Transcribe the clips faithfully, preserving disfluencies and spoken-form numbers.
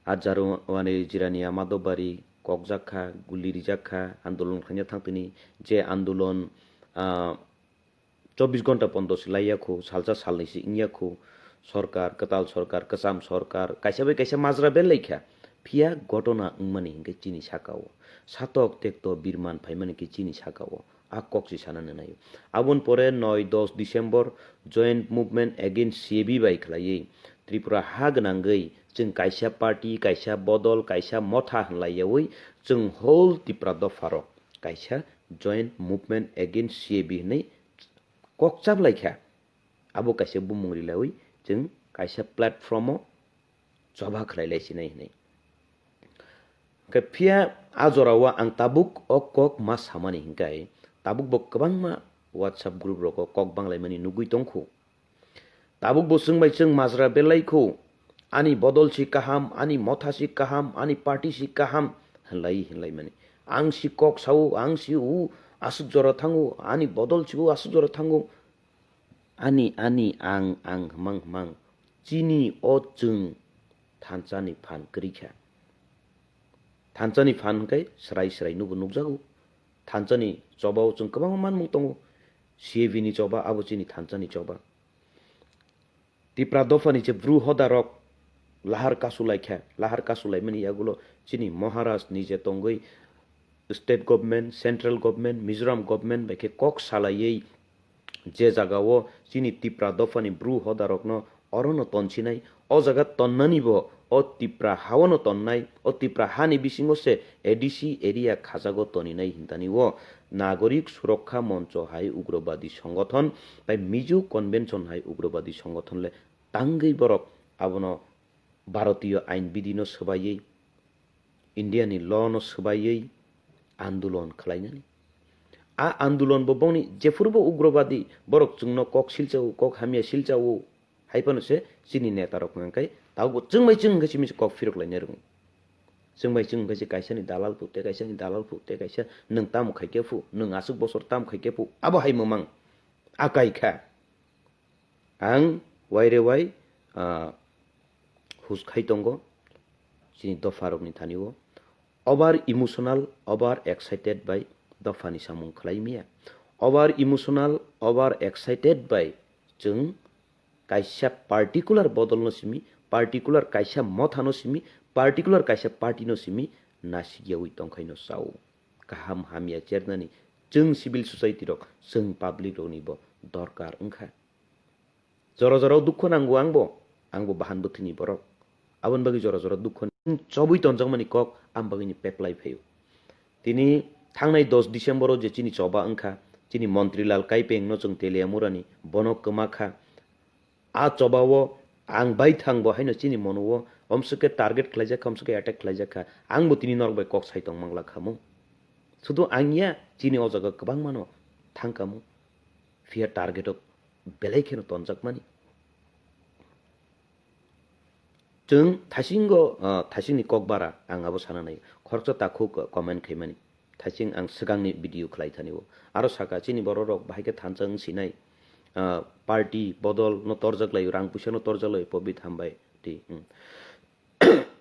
Hajar wani jirani ama dobari kokjak kha, guli rijak kha, andolon khaina thangtini je andolon, ah, chobbish ghonta pondo se laiya khu, salsa salnwi se wngya khu, sorkar, kwtal sorkar, kwcham sorkar, kaisa bai kaisa majra belai kha. Phiya ghotona wngmani hinkhe chini saka o, satok tekto birman phaimani khe chini saka o, a kok se sana nanai. Aboni pore noi dos December Joint Movement Against C A B bai khlaiwi Tripura ha gwnangwi chwng kaisa party, kaisa bodol, kaisa motha hwnlaiyawi chwng whole Tipra dopharok kaisa Joint Movement Against C A B hwnwi kok chaplaikha. Abo kaisa bumung rilawi chwng kaisa platform o choba khlai lai sinai hinwi. Hwnkhe phiya a jora o ang tabuk o kok ma samani hinkhe tabuk bo kwbangma WhatsApp group rogo kok banglaimani nugwi tongkhu. Tabuk bo chwng bai chwng majra belai khu, ani bodol si kaham, ani motha si kaham, ani party si kaham hwnlai hwnlaimani. Ang si kok sao, ang si o aswk jora thango, ani bodol si o aswk jora thango. Ani, ani, ang, ang hwmang hwmang. Chini o chwng thansa ni phan kwrwi kha. Thansa ni phan hwnkhe swrai swrai nubo nukjago. Thansa ni choba o chwng kwbangma manmung tongo. C A B ni choba, abo chini thansa ni choba. Tipra dopha ni je bru hoda rok lahar kasu lai kha, lahar kasu lai mani yagulo chini Maharaj ni je tongwi state government, central government, Mizoram government bai khe kok salaiwi je jaga o chini Tipra dopha ni bru hoda rok no oro no tonsinai, o jaga tonnani bo o Tipra ha o no tonnai, o Tipra ha ni bisingo se A D C area khajago toninai hintani o Nagorik Surokha Moncho hai ugrobadi songothon bai Mizo Convention hai ugrobadi songothon le tangwi borok abono Bharatiyo ain bidhi no swbaiwi, India ni law no swbaiwi andolon khlainani. A andolon bo bongni jephuru bo ugrobadi borok chwngno kok silchao, kok hamya silchao, hai phano se chini neta rok hwnka khe tabuk bo chwng bai chwng hwnkhe simi se kok phirok laina rwngo. Chwng bai chwng hwnkhe se kaisa ni dalal phu, tei kaisa ni dalal phu, tei kaisa nwng tamo khai khe phu, nwng aswk bosor tamo khai khe phu, abo hai mwmang akai kha. Ang waire wai, ah, hus khai tongo chini dopha rokni thani o. Over emotional, over excited bai dopha ni samung khlai miya. Over emotional, over excited bai chwng kaisa particular bodol no simi, particular kaisa motha no simi, particular kaisa party no simi nasik yawi tongkhai no sao. Kaham hamya chernani chwng civil society rok, chwng public rokni bo dorkar wngkha. Jora jora o dukho nango angbo, angbo bahan bwthwini borok. Aboni bagwi jora jora dukho ni chobwi tonjakmani kok ang bagwini peplai phaio. Tini thangnai dos December o je chini choba wngkha, chini Montri Lal Kaipeng no chwng Teliamura ni bono kwma kha. A choba o ang baithang bo haino chini mono o omswk khe target khlaijak kha, omswk khe attack khlaijak kha. Ang bo tini norok bai kok sai tong mangla khamu. Sudu ang ya chini o jaga kwbangma no thang kamu. Phiya target o belai kheno tonjakmani. Chwng thaisingo, ah, thaisingni kok bara ang abo sana nai. Khoroksa takhuk comment khaimani. Thaising ang swkangni video khlai thani o. Aro saka chini borok rok bahai khe thansa wng sinai. Ah, party bodol no torjak lai, rang puisa no torjak lai, Pobit hambai di. Hmm.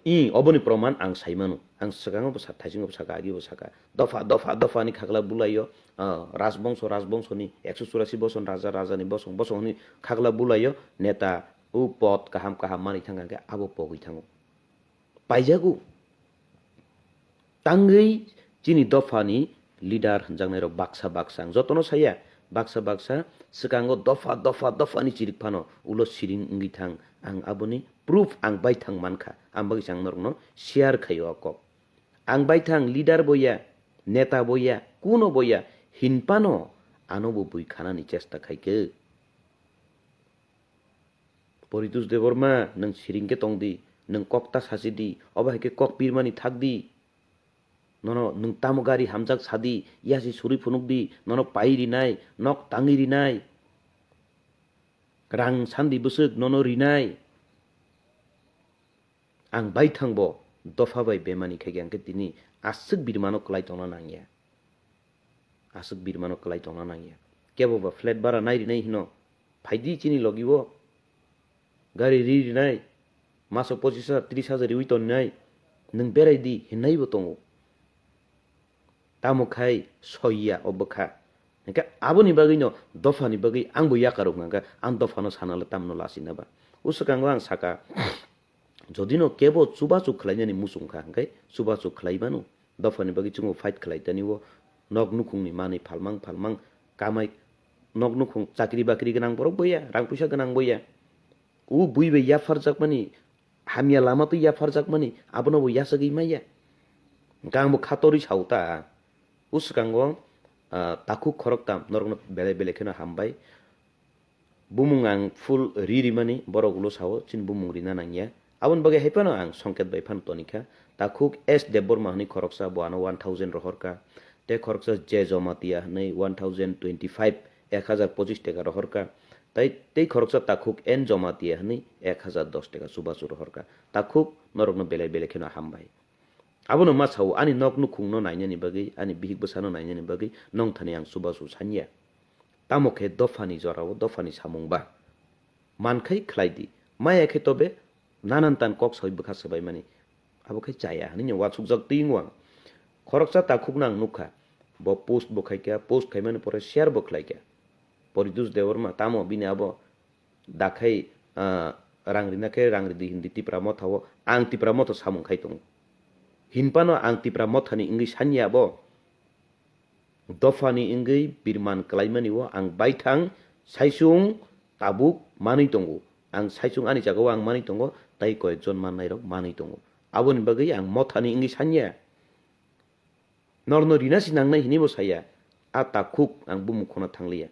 I, oboni proman ang sai mano. Ang swkango bo sa, thaisingo bo saka, agi bo saka. Dopha, dopha, dopha ni khakla bulaio. Ah, rajbongso, rajbongso ni ekso churasi boson raja, raja ni bosong, bosong ni khakla bulaio. Neta, o pod kaham, kaham mani thang khe abo pogwi thango. Paijago. Tangwi chini dophani leader hwnjaknairok baksa baksa ang jotono saya, baksa baksa swkango dopha, dopha, dophani chirik phano ulo siring wngwi thang. Ang aboni proof ang baithang mankha, ang bagwi ang norokno share khaio o kok. Ang baithang leader bo ya, neta bo ya, kuno bo ya, hinphano ano bo bui khanani chesta khaikhe. Poritos Debbarma, nwng siring khe tong di, nwng kok ta sachi di, obo hai khe kok pirmani thak di. Nono nwng tamo gari hamjak sa di, yasi suri phunuk di, nono pai rinai, nok tangwi rinai, rang sandi bwswk nono rinai. Ang baithang bo dopha bai bemani khaikhe, ang khe tini aswk birmano kwlai tongna nangya. Aswk birmano kwlai tongna nangya. Kebo ba flat bara nai rinai hino, phaidi chini logi o. Gari ri rinai. maso pochis hajar, tris hajar riwi tongnai, nwng berai di hinwi bo tongo. Tamo khai soiya o bwkha. Hingkhe aboni bagwino dophani bagwi angbo yakarok hwnka, ang dophano sanale tamno lasina ba. O swkango ang saka, jodino kebo chubachu khlainani muchung kha, hingkhe chubachu khlai mano. Dophani bagwi chwngbo fight khlai tani o nok nukhungni manwi phalmang phalmang kamai, nok nukhung chakri bakri gwnang borok boya, rang puisa gwnang boya. O bui bai yapharjakmani, hamya lama twi yapharjakmani, abono bo yachagwi maya. Hingkhe ang bo kha torwi sao ta. O swkango, ah, takhuk khoroktam norokno belai belai kheno hambai. Bumung ang full ri rimani borok ulo sao, chini bumung rina nangya. Aboni bagwi hai phano ang Songket bai phano tonikha. Takhuk S Debbarma hwnwi khoroksa, bo ano one thousand rohorka. Tei khoroksa J Jomatia hwnwi one thousand twenty-five, ek hajar pochis teka rohorka. Tai tei khoroksa takhuk N Jomatia hwnwi ek hajar dos teka chubachu rohorka. Takhuk norokno belai belai kheno hambai. Abono ma sao, ani nok nukhungno nainani bagwi, ani bihik bwsano nainani bagwi nongthani ang chubachu sanya. Tamo khe dophani jorao dophani samung ba. Man khai khlai di. Maya khe tobe nanan tan kok sawi bwkha swbaimani. Abo khe chaya hwnwi no uansukjak twi wngo ang. Khoroksa takhukno ang nukha. Bo post bo khaikha, post khaimani pore share bo khlaikha. Poritus Debbarma tamo bini abo dakhai, ah, rang rina khe rang ridi hindi Tipra Motha o ang Tipra Motha samung khai tongo. Hinphano ang Tipra Mothani wngwi sanya bo. Dophani wngwi birman kwlaimani o ang baithang saichung tabuk manwi tongo. Ang saichung ani jagao ang manwi tongo, tai koyekjon mannairok manwi tongo. Aboni bagwi ang Mothani wngwi sanya. Norno rina si nangnai hinwi bo saya. A takhuk ang bumung khona thangliya.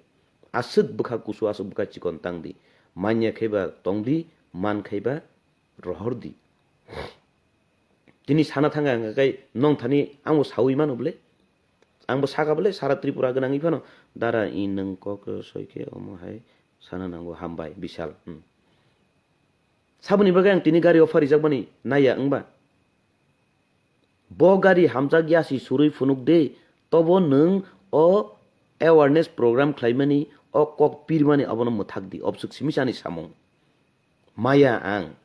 Aswk bwkha kusu, aswk bwkha chikon tangdi. Manya khe ba tongdi, man khe ba rohordi. Tini sana thangkha hwnka khe nongthani angbo sawi mano bwle? Angbo saka bwle sara Tripura gwnangwi phano dara i nwng kok soi khe omo hai sana nango hambai Bishal. Hmm. Saboni bagwi ang tini gari offer rijakmani naiya wngba? Bo gari hamjak yasi surwi phunuk de, tobo nwng o awareness program khlaimani, o kok pirmani abono mwthak di, obswk simi chani samung. Maya ang.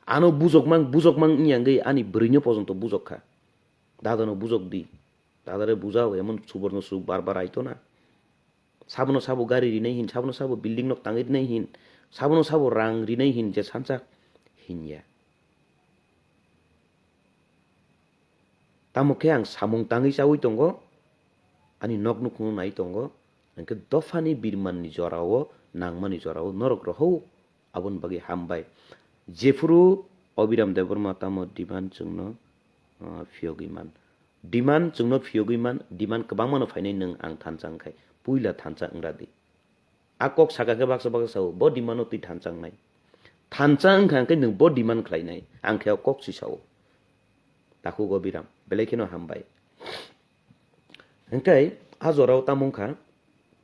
Ano bujokmang, bujokmang wngya wngwi ani bwrwino pojonto bujok kha. Dadano bujok di. Dadare bujao, emon suborno suk bar bar aito na. Sabono sabo gari rinai hin, sabono sabo building nok tangwi rinai hin, sabono sabo rang rinai hin je sansak hinya. Tamo khe ang samung tangwi chaui tongo, ani nok nukhungno nai tongo, hwnkhe dophani birmanni jorao, nangmani jorao norok rohou, aboni bagwi hambai. Jephuru Abhiram Debbarma tamo demand chwngno, ah, phiyogwi man. Demand chwngno phiyogwi man, demand kwbangmano phainai nwng ang thansa wngkhai, puila thansa wngra di. A kok saka khe baksa baksa sao, bo demand no twi thansa wngnai. Thansa wngkha hwnkhe nwng bo demand khlainai, ang khe o kok si sao. Takhuk Abhiram, belai kheno hambai. Hwnkhe a jorao tamo wngkha,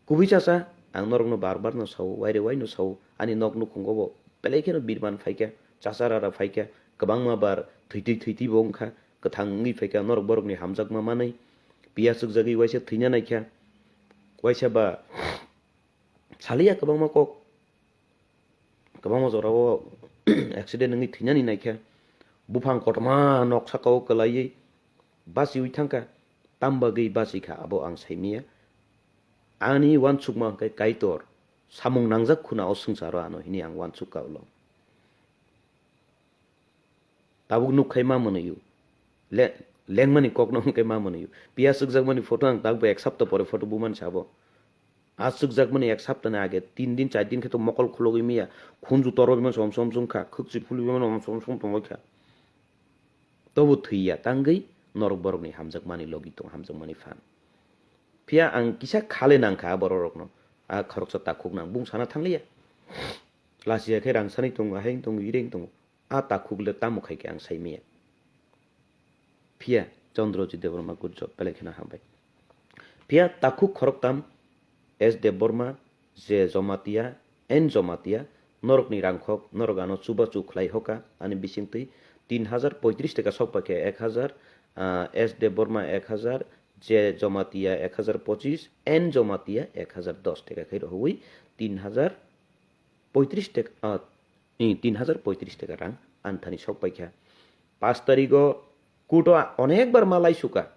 kubui chasa, ang norokno bar bar no sao, waire wai no sao, ani nok nukhungo bo belai kheno birman phaikha, chasa rara phaikha, kwbangma bar thwitwi thwitwi bo wngkha, kwthang wngwi phaikha, norok borokni hamjakma manwi, piya chukjagwi waisa thwina naikha, waisa ba saliya kwbangma kok, kwbangma jorao accident wngwi thwinani naikha, buphang kotorma nok sakao kwlaiwi bachiwi thangkha, tam bagwi bachikha abo ang saimanya. Ani uansukma hwnkhe Kaitor, samung nangjak khuna o swngcharo ano hini ang uansukha ulo. Tabuk nuk khai ma mwnwi o. Le-, lengmani kokno hwn khai ma mwnwi o. Piya chwkjakmani photo ang takbo ek sapta pore photo bumani sabo. A chwkjakmani ek saptani age, tin din, char din khe to mokol khulogwi maya. Khunju torogwi mano som som som kha, khwkchi phulwi mano som som tongwi kha. Tobo thwiya tangwi norok borokni hamjakmani logi tong, hamjakmani phan. Phiya ang kisa khale nangkha bororokno. A khoroksa takhuk nang bung sana thangliya. Lasiya khe rang sani tongo, aheng tongo, ireng tongo. A takhuk le tamo khai khe ang sai maya. Phiya Chandra Jidebor ma gujjo belai kheno hambai. Phiya takhuk khoroktam S Debbarma, J Jomatia, N Jomatia, norokni rangkhok, norok ano chubachu khlai hoka, ani bisingtwi tin hajar poitris teka sokpa khe ek hajar, ah, S Debbarma ek hajar, J Jomatia ek hajar pochis, N Jomatia ek hajar dos teka khai rohoi tin hajar poitris teka, ah, Ni tin hajar poitris taka rang ani thani sok paikha. Pas tarigo kuto onekbar malai suka,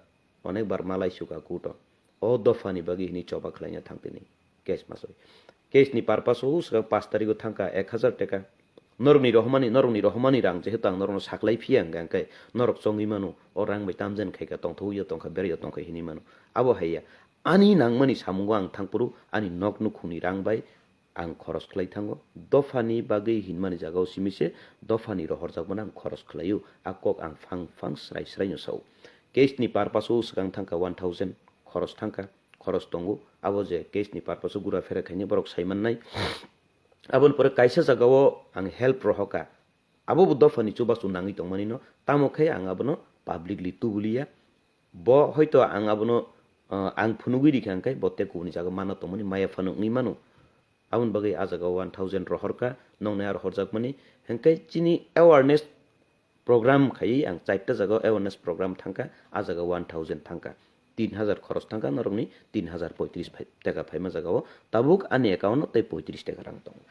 onekbar malai suka kuto. O dophani bagwi hini choba khlaina thangtini case masoi. Case ni purpose o swkang pas tarigo thangka ek hajar taka. Norokni rohmani, norokni rohmani rang jehetu ang norokno saklai phiya hwnkha hwnkhe norok chongwi mano, o rang bai tamjani khaika tongthokya tongkha beraiya tongkha hinwi mano. Abo haiya ani nangmani samungo ang thangphuru ani nok nukhungni rang bai ang khoros khlai thango. Dophani bagwi hinmani jagao simi se dophani rohorjakmano ang khoros khlaio. A kok ang phang phang srai srai no sao. Case ni purpose o swkang thangkha one thousand khoros thangkha, khoros tongo. Abo je case ni purpose o gura phera khaini borok sai mannai. Aboni pore kaisa jagao ang help rohoka. Abo bo dophani chubachu nangwi tongmani no, tamo khe ang abono publicly tubuliya. Bo hoito ang abono, ah, ang phunugwi rikha hwnkhe bo tei kubuni jaga manna tongmani maya phano wngwi mano. Aboni bagwi a jaga one thousand rohorkha, nokni a rohorjakmani. Hwnkhe chini awareness program khaiwi ang chaita jaga awareness program thangkha, a jaga one thousand thangkha. Tin hajar khoros thangkha, norokni tin hajar poitris phai-, taka phaima jagao tabuk ani account o tei poitris taka rang tongo.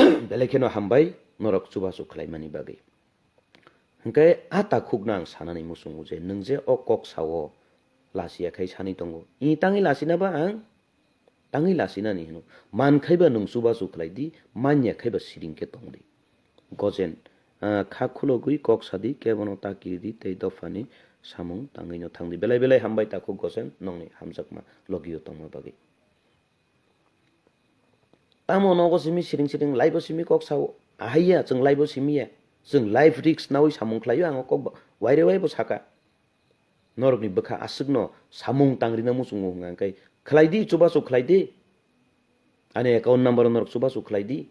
Belai kheno hambai norok chubachu khlaimani bagwi. Hwnkhe a takhukno ang sanani muchungo je nwng je o kok sao lasiya khai sanwi tongo. I tangwi lasina ba ang tangwi lasinani hino. Man khaiba nwng chubachu khlai di, manya khaiba siring khe tong di. Gojen, ah, kha khulogwi kok sadi, kebono ta kiri di tei dophani samung tangwino thang di. Belai belai hambai takhuk Gojen, nongni hamjakma logio tongma bagwi. Tamo nogo simi siring siring, live-o simi kok sao. Ahaiya, chwng live-o simi ya. Chwng live risk nawi samung khlaio, ang o kok ba-, waire waibo saka. Norokni bwkha aswkno samung tangrina muchungo hwnka hwnkhe, khlai di, chubachu khlai di. Ani account number norok chubachu khlai di.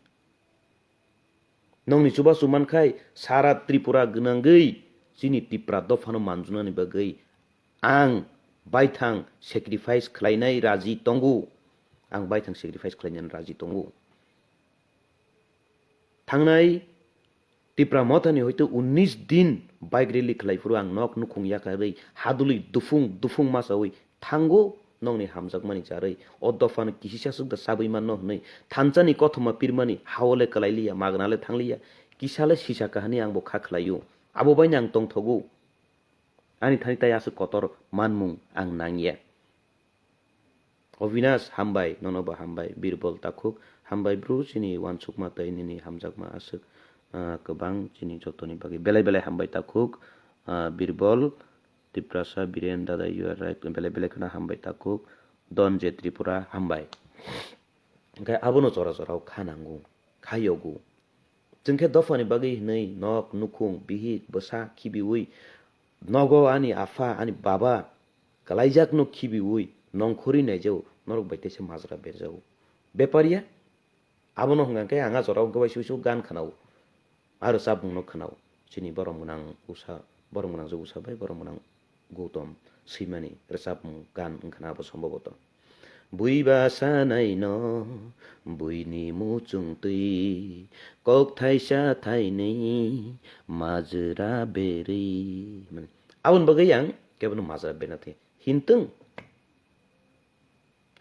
Nongni chubachu mankhai, sara Tripura gwnangwi chini Tipra dophano manjunani bagwi ang baithang sacrifice khlainai raji tongo. Ang baithang sacrifice khlainani raji tongo. Thangnai Tipra Mothani hoito unnish din bike rally khlai phuru ang nok nukhung yakarwi hadulwi dufung dufung masawi thango nongni hamjakmani charwi. O dophano kisisa swk da chabwi manno hwnwi thansani kothoma pirmani hao le kwlailiya, magna le thangliya, kisa le sisa kahani ang bo kha khlaio. Abo baino ang tongthogo. Ani thani tai aswk kotor manmung ang nangya. Obinash, hambai, nono bo hambai. Birbol takhuk, hambai bro, chini uansukma tei nini hamjakma aswk, ah, kwbang chini jotoni bagwi. Belai belai hambai takhuk, ah, Birbol, Tiprasa, Biren, dada, you are right. Belai belai kheno hambai takhuk, Don J Tripura, hambai. Hwnkhe abono jora jorao kha nango, kha yogo. Chwng khe dophani bagwi hwnwi nok, nukhung, bihik, bwsa khibiwi nogo ani apha, ani baba kwlaijakno khibiwi nongkhorwi naijao, norok bai teisa majra berjao. Bepariya, abono hwnka khe ang a jorao hwnka bai suisu gan khwnao, a rwchapmungno khwnao. Chini borom gwnang usa, borom gwnang je usa bai borom gwnang Gautam swimani rwchapmung gan wngkhana abo somboboto. Bui ba sanai no, buini muchung twi, kok thaisa thainwi, majra berwi. Mane, aboni bagwi ang kebono majra berna thai. Hintwng.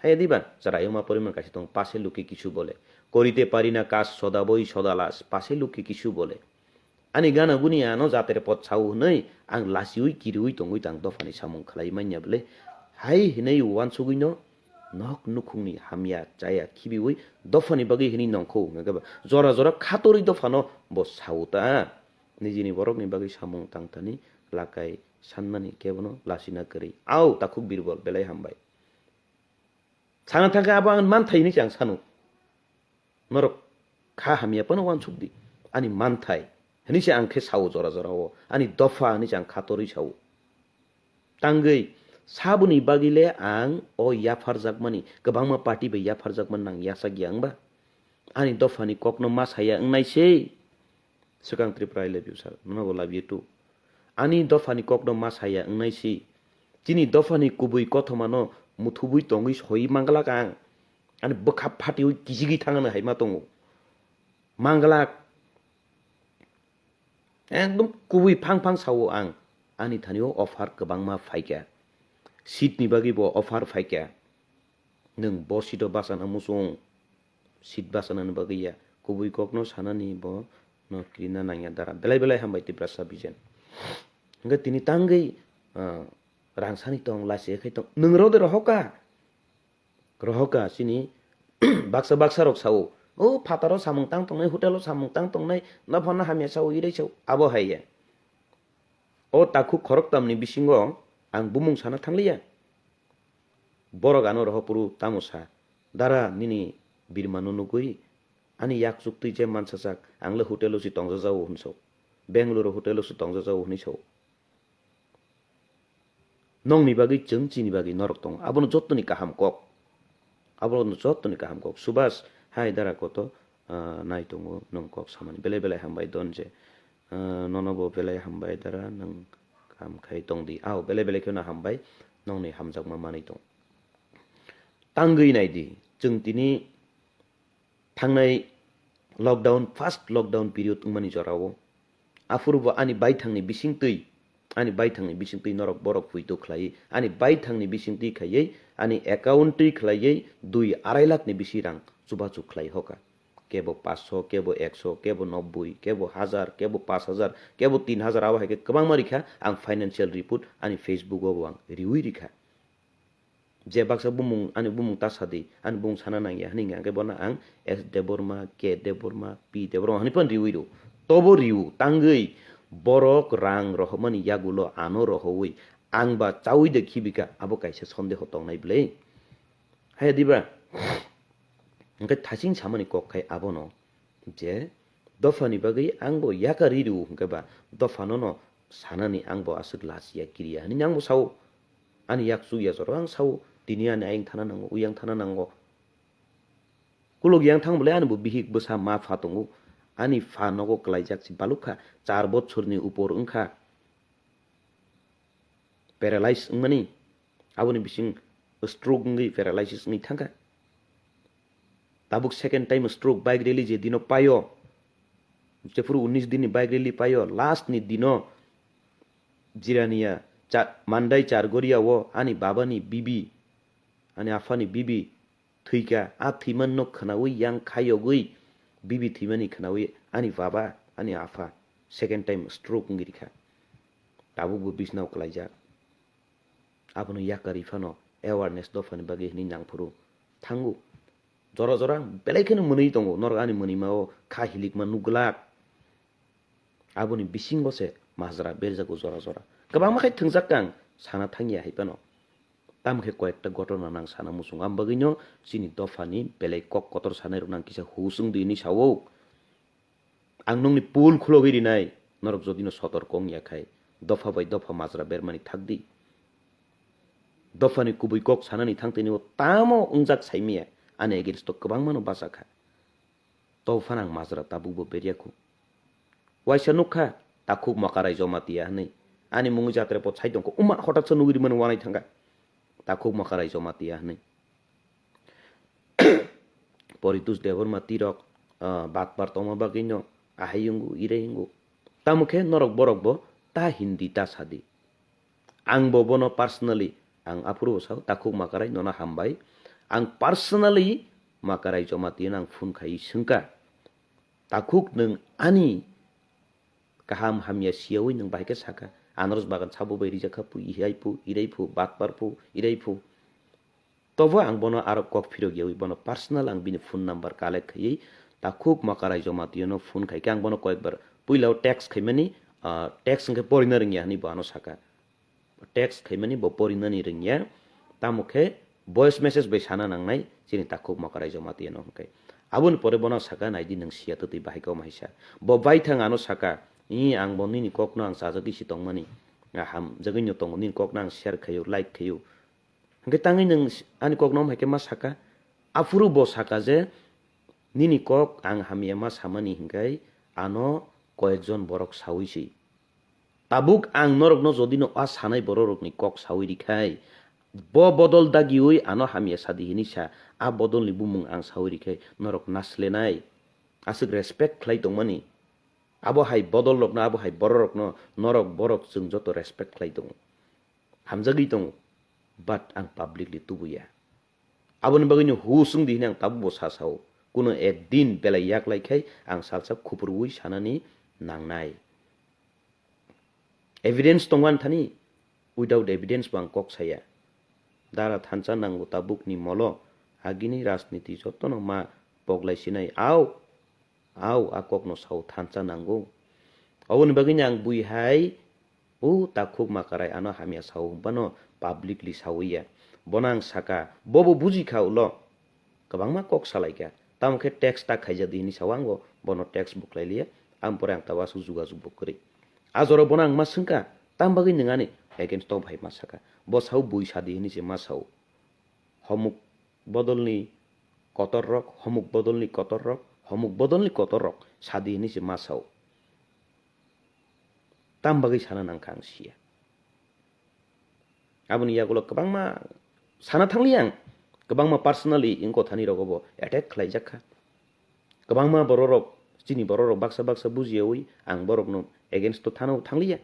Hai diba, chwraiyungma poriman kaisa tong, pase luki kisu bole. Korite pari na kaj soda boi soda las, pase luki kisu bole. Ani gana guni ano jatere pot sao hwnwi ang lasiui kiriui tongwi tang dophani samung khlai manya bwle. Hai hwnwi uansugui no nok nukhungni hamya chaya khibiui dophani bagwi hwnwi nongkho hwnga khe ba jora jora khatorwi dophano bo sao ta. Nijini borokni bagwi samung tangthani lakai sannani kebono lasina kwrwi. Au takhuk Birbol belai hambai. Sana thangkhe abo ang manthai hwnwi se ang sanu. Norok kha hamya phano uansuk di. Ani manthai hwnwi se ang khe sao jora jora o. Ani dopha hwnwi se ang khatorwi sao. Tangwi saboni bagwi le ang o yapharjakmani, kwbangma party bai yapharjakmani nang yachak ya wngba? Ani dophani kokno ma saya wngnai se. Swkang Tripura, I love you, sir. Nono bo love you too. Ani dophani kokno ma saya wngnai si. Chini dophani kubui kothomano muthubui tongwi soi manglak ang. Ani bwkha phatiui kijigwi thangano hai ma tongo. Manglak. Ekdom kubui phang phang sao ang. Ani thanio offer kwbangma phaikha. Seat ni bagwi bo offer phaikha. Nwng bo seat o bachana muchung. Seat bachanani bagwi ya, kubui kokno sanani bo no kirina nangya dara. Belai belai hambai Tiprasa Bijen. Hingke tini tangwi, ah, rang sani tong, lasi khai tong. Nwng rode rohoka. Rohoka chini baksa baksa rok sao. O phataro samung tang tongnai, hotelo samung tang tongnai, nophano hamya sao, irai sao. Abo hai ya. O takhuk khoroktamni bisingo ang bumung sana thangliya. Borok ano rohopuru tamo sa, "Dara, nini birmano nugwi ani yak chuktwi je mansajak, ang le hotelo si tongjajago," hwnwi sao. "Bengaluru hotelo si tongjajago," hwnwi sao. Nongni bagwi chwng, chini bagwi norok tongo. Abono jottoni kaham kok. Abono jottoni kaham kok. Subhas, hai dara koto, ah, nai tongo, nwng kok samani. Belai belai hambai don je. Ah, nono bo belai hambai dara, nwng kam khai tong di. Ao, belai belai kheno hambai, nongni hamjakma manwi tong. Tangwi nai di, chwng tini thangnai lockdown, first lockdown period wngmani jorao, aphuru bo ani baithangni bisingtwi, ani baithangni bisingtwi norok borok puito khlaiwi, ani baithangni bisingtwi khaiwi, ani account twi khlaiwi dui arai lakh ni bisi rang chubachu khlai hoka. Kebo paanch sho, kebo ekso, kebo nobboi, kebo hajar, kebo paanch hajar, kebo tin hajar, abo hai khe kwbangma rikha. Ang financial report ani Facebook o bo ang riwi rikha. Je baksa bumung, ani bumung ta sadi, ani bumung sana nangya hwnwi hwnkhe bono ang S Debbarma, K Debbarma, P Debbarma hwnwi phano riwi rw. Tobo riwu, tangwi borok rang rohormani yagulo ano rohowi ang ba chaui de khibika, abo kaisa sondeho tongnai bwle. Haya diba? Hwnkhe thasing samani kok khai abono je dophani bagwi ang bo yakari rw hwnkhe ba dophano no sanani ang bo aswk lachiya kiriya hwnwi ang bo sao. Ani yak chukya jora ang sao, tini ani ayang thana nango, uyang thana nango. Kuluk yang thang bwle ani bo bihik bwsa ma pha tongo. Ani pha nogo kwlaijak si balukha, char bochorni upor wngkha. Paralyze wngmani, aboni bising stroke wngwi paralysis wngwi thangkha. Tabuk second time stroke bike rally je dino paio, jephuru unis dinni bike rally paio, last ni dino Jirania cha-, Mandai Chargoria o ani babani bibi, ani aphani bibi thwikha, a thwiman no khwnawi yang khayogwi bibi thwimani khwnawi ani baba, ani apha second time stroke wngwi rikha. Tabuk bo bisnao kwlaijak. Abono yakarwi phano awareness dophani bagwi hwnwi nangphuru thango. Jora jora ang belai kheno mwnwi tongo, norok ani mwnwima o kha hilikma nukglak. Aboni bisingo se majra berjago jora jora. Kwbangma khai thwngjak kang sana thangya hai phano. Tamo khe koyekta gotona nang sana muchungo. Am bagwino chini dophani belai kok kotor sanai rok nang kisa hus wng di hwnwi sao. Ang nokni pool khulogwi rinai, norok jodino sotorko wngya khai, dopha bai dopha majra bermani thak di. Dophani kubui kok sanani thang tini o tamo wngjak saimaya, ani against o kwbangmano bacha kha. Tophano ang majra tabukbo berya khu. Waisa nukha, takhuk Makarai Jamatia hwnwi. Ani mungwi jatre pot sai tongkho, uma hotaksa nugwi rimani wanai thangkha. Takhuk Makarai Jamatia hwnwi. Poritus Debbarma tirok, ah, batpar tongma bagwino ahai wngo, irai wngo. Tamo khe norok borok bo ta hindi ta sadi. Ang bo bono personally, ang aphuru bo sao, takhuk Makarai nono hambai. Ang personally Makarai Jamatia no ang phone khai swngkha. Takhuk nwng ani kaham hamya siyawi nwng bahai khe sakha. Anaros bagan sabo bai rijak kha phu, ihai phu, irai phu, batpar phu, irai phu. Tobo ang bono aro kok phirok yawi bono personal ang bini phone number collect khaiwi takhuk Makarai Jamatia no phone khai khe ang bono koyekbar puila o text khaimani, ah, text hwnkhe porina rwngya hwnwi bo ano sakha. Text khaimani bo porinani rwngya, tamo khe voice message bai sana nangnai chini takhuk Makarai Jamatia no hwnkhe. Aboni pore bono saka, "Naidi nwng siya twtwi bahai kok maisa." Bo baithang ano saka, "Ih, ang bo nini kokno ang chajagwi si tongmani. Ah, hamjagwino tongo, nini kokno ang share khaio, like khaio." Hwnkhe tangwi nwng ani kokno hai khe ma saka? Aphuru bo saka je, "Nini kok ang hamya ma samani hwnkhe ano koyekjon borok sawi si." Tabuk ang norokno jodino a sanai bororokni kok sawi rikhai, bo bodol dagiwi ano hamya sadi hini sa, a bodolni bumung ang sawi rikhai norok naslenai. Aswk respect khlai tongmani. Abo hai bodolrokno, abo hai bororokno norok borok chwng joto respect khlai tongo. Hamjagwi tongo. But ang publicly tubuya. Aboni bagwino hus wng di hwnwi ang tabukbo sa sao. Kuno ek din belai yaklai khai ang salsa khupurwi sanani nangnai. Evidence tongwan thani, without evidence bo ang kok saya. Dara thansa nango tabukni molo, agini rajniti jotono ma poglai sinai. Au, au, a kokno sao thansa nango. Oboni bagwino ang bui hai, o takhuk makarai ano hamya sao hwnphano publicly sawi ya. Bono ang saka, bobo buji kha ulo. Kwbangma kok salaikha. Tamo khe text tak khaijak di hinwi sao ang bo, bono text bo khlai liya. Ang pore ang tabo aswk jugajug bo kwrwi. A jora bono ang ma swngkha, tam bagwi nwng ani against o bhai ma saka. Bo sao bui sadi hinwi se ma sao. Homuk bodolni kotor rok, homuk bodolni kotor rok, homuk bodolni kotor rok sadi hinwi se ma sao. Tam bagwi sana nangkha ang siya. Aboni yagulo kwbangma sana thangliya ang, kwbangma personally wng kothanirok bo attack khlaijak kha. Kwbangma bororok, chini bororok baksa baksa bujiyawi ang borokno against o thana-, thangliya.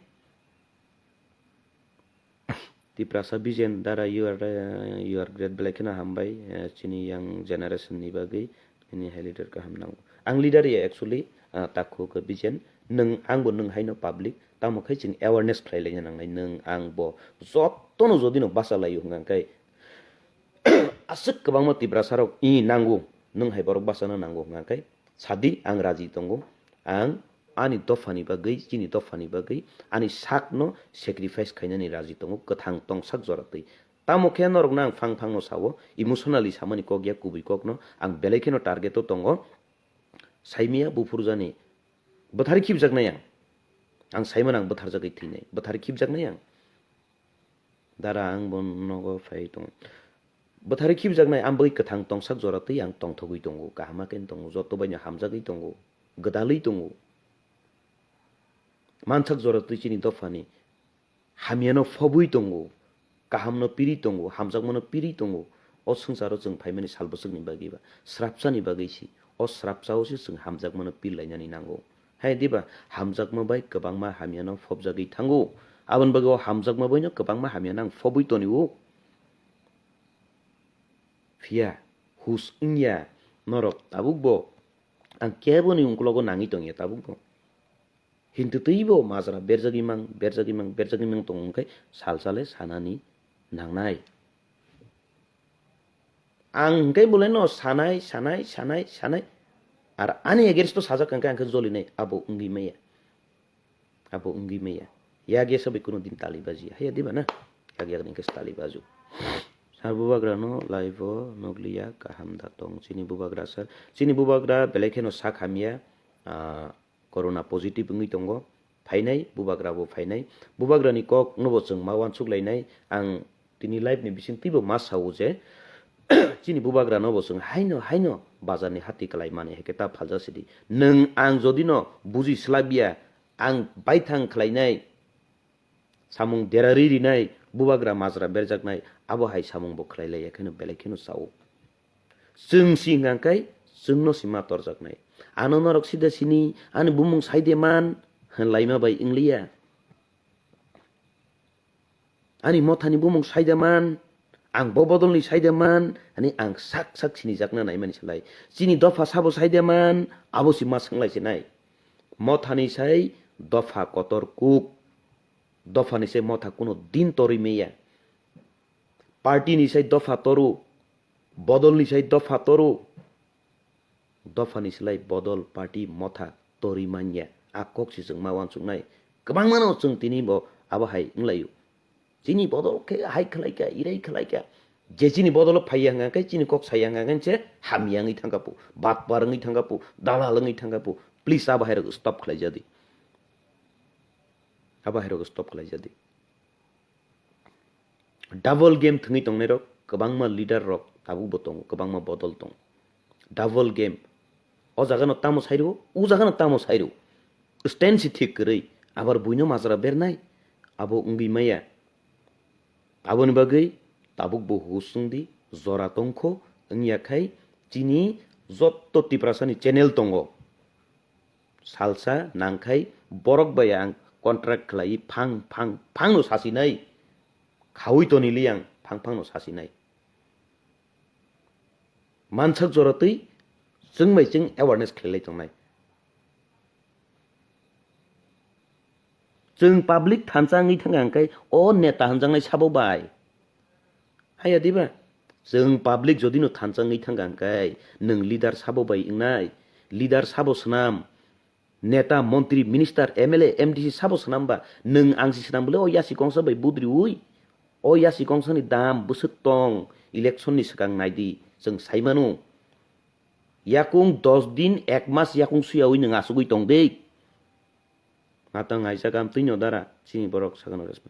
Tiprasa Bijen, dara, you are, uh, you are great, belai kheno hambai, uh, chini young generation ni bagwi, nini hai leader kaham nango. Ang leader ya actually, uh, takhuk Bijen, nwng, ang bo nwng haino public, tamo khe chwng awareness khlai laina nangnai, nwng, ang bo jotono jodi no bacha laio hwnka khe, aswk kwbangma Tiprasa rok i nango, nwng hai borok bachana nango hwnka khe, sadi ang raji tongo, ang ani dophani bagwi, chini dophani bagwi, ani sakno sacrifice khainani raji tongo, kwthang tongsak jora twi. Tamo khe norokno ang phang phangno sao, emotionally samani kok ya, kubui kokno ang belai kheno target o tongo. Saimia buphurjani bwthari khibjaknai ang. Ang saimano ang bwtharjagwi thwinai, bwthari khibjaknai ang. Dara ang bo nogo phai tongo. Bwthari khibjaknai ang bagwi kwthang tongsak jora twi ang tongthogwi tongo, kaham khe tongo, joto baino hamjagwi tongo, gwdalwi tongo. Mansak jora twi chini dophani hamyano phobwi tongo, kahamno pirwi tongo, hamjakmano pirwi tongo. O swngcharo chwng phaimani sal bwswkni bagwi ba srapsani bagwi si, o srapsao se chwng hamjakmano pir lainani nango. Hai diba? Hamjakma bai kwbangma hamyano phobjagwi thango. Aboni bagwi o hamjakma baino kwbangma hamyano ang phobwi tonio. Phiya, hus wngya norok tabuk bo, ang keboni ungklogo nangwi tongya tabuk bo. Hintu twibo majra berjagwi mang, berjagwi mang, berjagwi mang tongo hwnkhe salsale sanani nangnai. Ang hwnkhe bolaino sanai, sanai, sanai, sanai. Ar ani against o sajak hwnkhe ang khe jolinai, abo wngwi maya. Abo wngwi maya. Yak ya sabai kuno din tali baji. Haya diba na? Yak yak hwnkhe tali baju. Sar bubagra no live o nukliya kaham da tong. Chini bubagra sir. Chini bubagra belai kheno sak hamya. Ah, corona positive wngwi tongo, phainai, bubagra bo phainai. Bubagrani kok nobo chwng ma uansuk lainai. Ang tini live ni bising twibo ma sao je, chini bubagra nobo chwng haino, haino bazar ni hati kwlai mani hai khe ta phalja sidi. Nwng ang jodi no buji slabya, ang baithang khlainai, samung derari rinai, bubagra majra berjaknai, abo hai samung bo khlai laiya kheno belai kheno sao. Chwng si hwnkha khe chwngno si ma torjaknai. Ano norok sida sini, ani bumung saide man, laima bai wngliya. Ani mothani bumung saide man, ang bo bodolni saide man, ani ang sak sak sinijakna naimani salai. Chini dopha sabo saide man, abo si ma swnglai sinai. Mothani sai dopha kotor kuk, dophani sai motha kuno din torwi maya. Party ni sai dopha toru, bodol ni sai dopha toru, dopha ni slai bodol party motha torwi manya. A kok si chwng ma uansuknai. Kwbangmano chwng tini bo abo hai wnglaio. Chini bodol khe hai khlaikha, irai khlaikha. Je chini bodolo phaiya hwnkha khe chini kok saya hwnkha khe se hamya wngwi thangkha pu, batpar wngwi thangkha pu, dalal wngwi thangkha pu. Please abo hai rok stop khlai jadi. Abo hai rok stop khlai jadi. Double game thwngwi tongnairok kwbangma leader rok tabukbo tongo, kwbangma bodol tongo. Double game. O jagano tamo sairw, o jagano tamo sairw. Stand si thik kwrwi, abar buino majra bernai, abo wngwi maya. Aboni bagwi tabukbo hus wngdi, jora tongkho, wngya khai chini jotto Tiprasani channel tongo. Salsa nangkhai borok bai ang contract khlai phang phang phangno sasinai. Khaui tonili ang phang phangno sasinai. Mansak jora twi Chwng bai chwng awareness khlai lai tongnai. Chwng public thansa wngwi thangkha hwnkhe o neta hwnjaknai sabo bai. Haya diba? Chwng public jodi no thansa wngwi thangkha hwnkhe nwng leader sabo bai wngnai, leader sabo swnam, neta, montri, minister, M L A, M D C sabo swnam ba nwng ang si swnam bwle o yasi kongsa bai budriwi o yasi kongsa ni dam bwswk tong election ni swkang naidi chwng sai mano. Yakung dos din, ek mas yakung suyawi nwng asugwi tong de. Matang aijak am twino dara, chini borok sakano respect.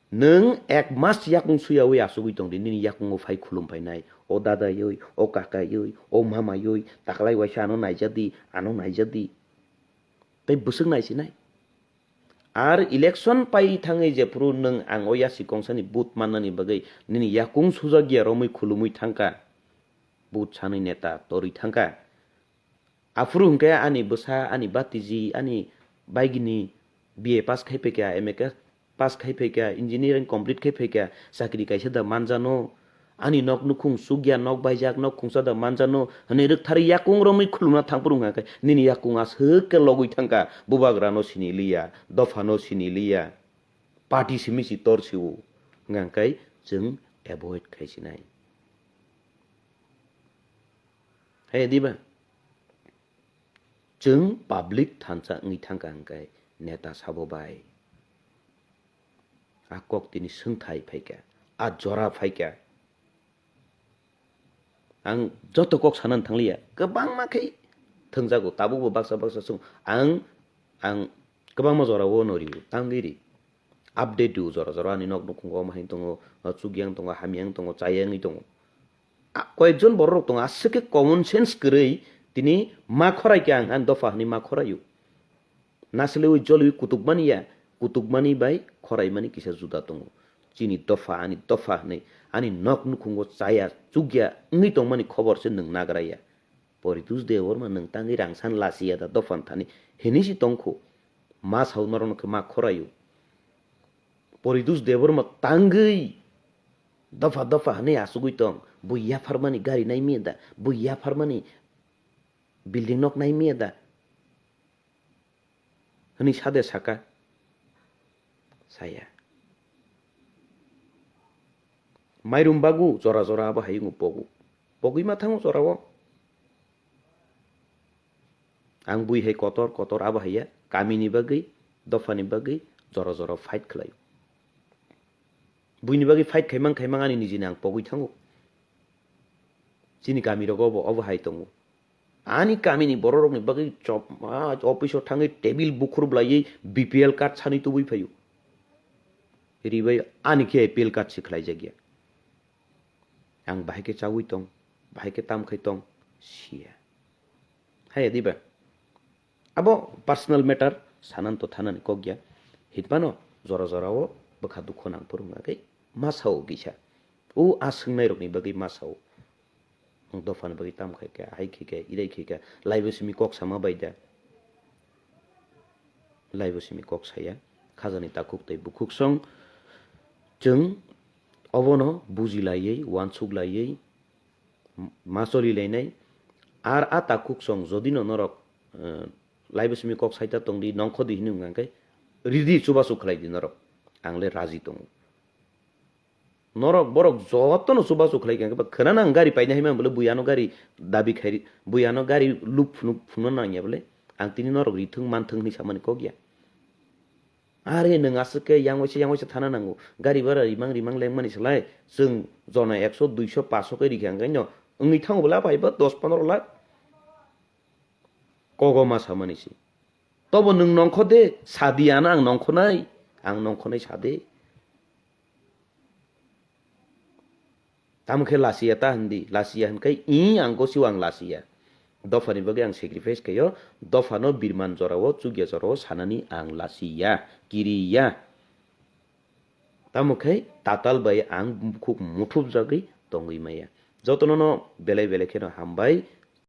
Nwng ek mas yakung suyawi asugwi tong di, nini yakungo phai khulum phainai. O dada yoi, o kaka yoi, o mama yoi, taklai waisa ano naijadi, ano naijadi. Tei bwswk naisinai. Ar election pai thangwi jephuru nwng ang o yasi kongsani vote mannani bagwi nini yakung sujakya romwi khulumwi thangkha. Vote sanwi neta torwi thangkha. Aphuru hwnkhe ani bwsa, ani batiji, ani baigini B A pass khai phaikha, M A pass khai phaikha, engineering complete khai phaikha, chakri kaisa da manjano, ani nok nukhung chukya, nok baijak, nok khungsa da manjano, hwnwi rwktharwi yakung romwi khulumna thangphuru hwnkha khe, nini yakung aswk khe logwi thangkha, bubagrano sini liya, dophano sini liya, party simi si tor siwo, hwnkha khe chwng avoid khai sinai. Hai diba? Chwng public thansa wngwi thangkha hwnkhe neta sabo bai. A kok tini swngthai phaikha, a jora phaikha. Ang joto kok sanani thangliya, kwbangma khe thwngjago, tabukbo baksa baksa swng. Ang, ang kwbangma jorao no rio, tangwi ri. Update rio jora jora, ani nok nukhungo omo hai tongo, o chukya wng tongo, hamya wng tongo, chaya wngwi tongo. A, koyekjon borok rok tongo, aswk khe common sense kwrwi tini ma khorai khe ang ani dopha hwnwi ma khoraio. Naslewi jolwi kutukmani ya, kutukmani bai khoraimani kisa juda tongo. Chini dopha, ani dopha hwnwi, ani nok nukhungo chaya, chukya wngwi tongmani khobor se nwng nagra ya. Poritus Debbarma nwng tangwi rang san lasiya da dophan thani hinwi si tongkhu. Ma sao norokno khe ma khoraio. Poritus Debbarma tangwi dopha dopha hinwi asugwi tong. Bo yapharmani gari naimiya da? Bo yapharmani building nok naimiya da? Hwnwi sade saka. Saya. Mairum bagu jora jora abo hai wngo pogu. Pogwi ma thango jorao. Ang bui hai kotor kotor abo haiya, kamini bagwi, dophani bagwi jora jora fight khlaio. Buini bagwi fight khaimang khaimang ani nijini ang pogwi thango. Chini kami rogo obo, obo hai tongo. Ani kamini bororokni bagwi chop, ah, office o thangwi table bukhur bwlaiwi B P L card sanwi tubui phaio. Ribai ani khe A P L card se khlaijakya. Ang bahai khe chaui tong, bahai khe tam khai tong, siya. Haya diba? Abo personal matter, sanan to thanani kok ya. Hitmano jora jora o bwkha dukho nang phuru wngkha khe ma sao kisa. O a swngnairokni bagwi ma sao. Ang dophani bagwi tam khai kha, hai khai kha, irai khai kha, laibo simi kok sama bai da. Laibo simi kok saya, khajani takhuk tei bukhuk song. Chwng obono buji laiwi, uansuk laiwi, ma choli lainai. Ar a takhuk song jodi no norok, eh, laibo simi kok saita tongdi, nongkhodi hinwi wngkha khe, ridi chubachu khlai di norok. Ang le raji tongo. Norok borok jotono chubachu khlai kha, khwnana ang gari paina hai man bole, bui ano gari dabi khai, bui ano gari lup phunu, phunu nangya bole, ang tini norok rithwng manthwng hinwi samani kok ya. Are nwng aswk khe yang waisa, yang waisa thana nango, gari bara rimang rimang lengmani slai, chwng jona ekso, duiso, paso khe rikha, ang kaino wngwi thango bole, aphai ba dos pondro lakh kogo ma samani se. Tobo nwng nongkho de, sadi ano ang nongkhonai, ang nongkhonai sade. Tamo khe lasiya ta hindi, lasiya hinkai i ang gosio ang lasiya. Dophani bagwi ang sacrifice khaio, dophano birman jorao, chukya jorao sanani ang lasiya, kiriya. Tamo khe tatal bai ang bukhuk muthupjagwi tongwi maya. Jotono no belai belai kheno hambai,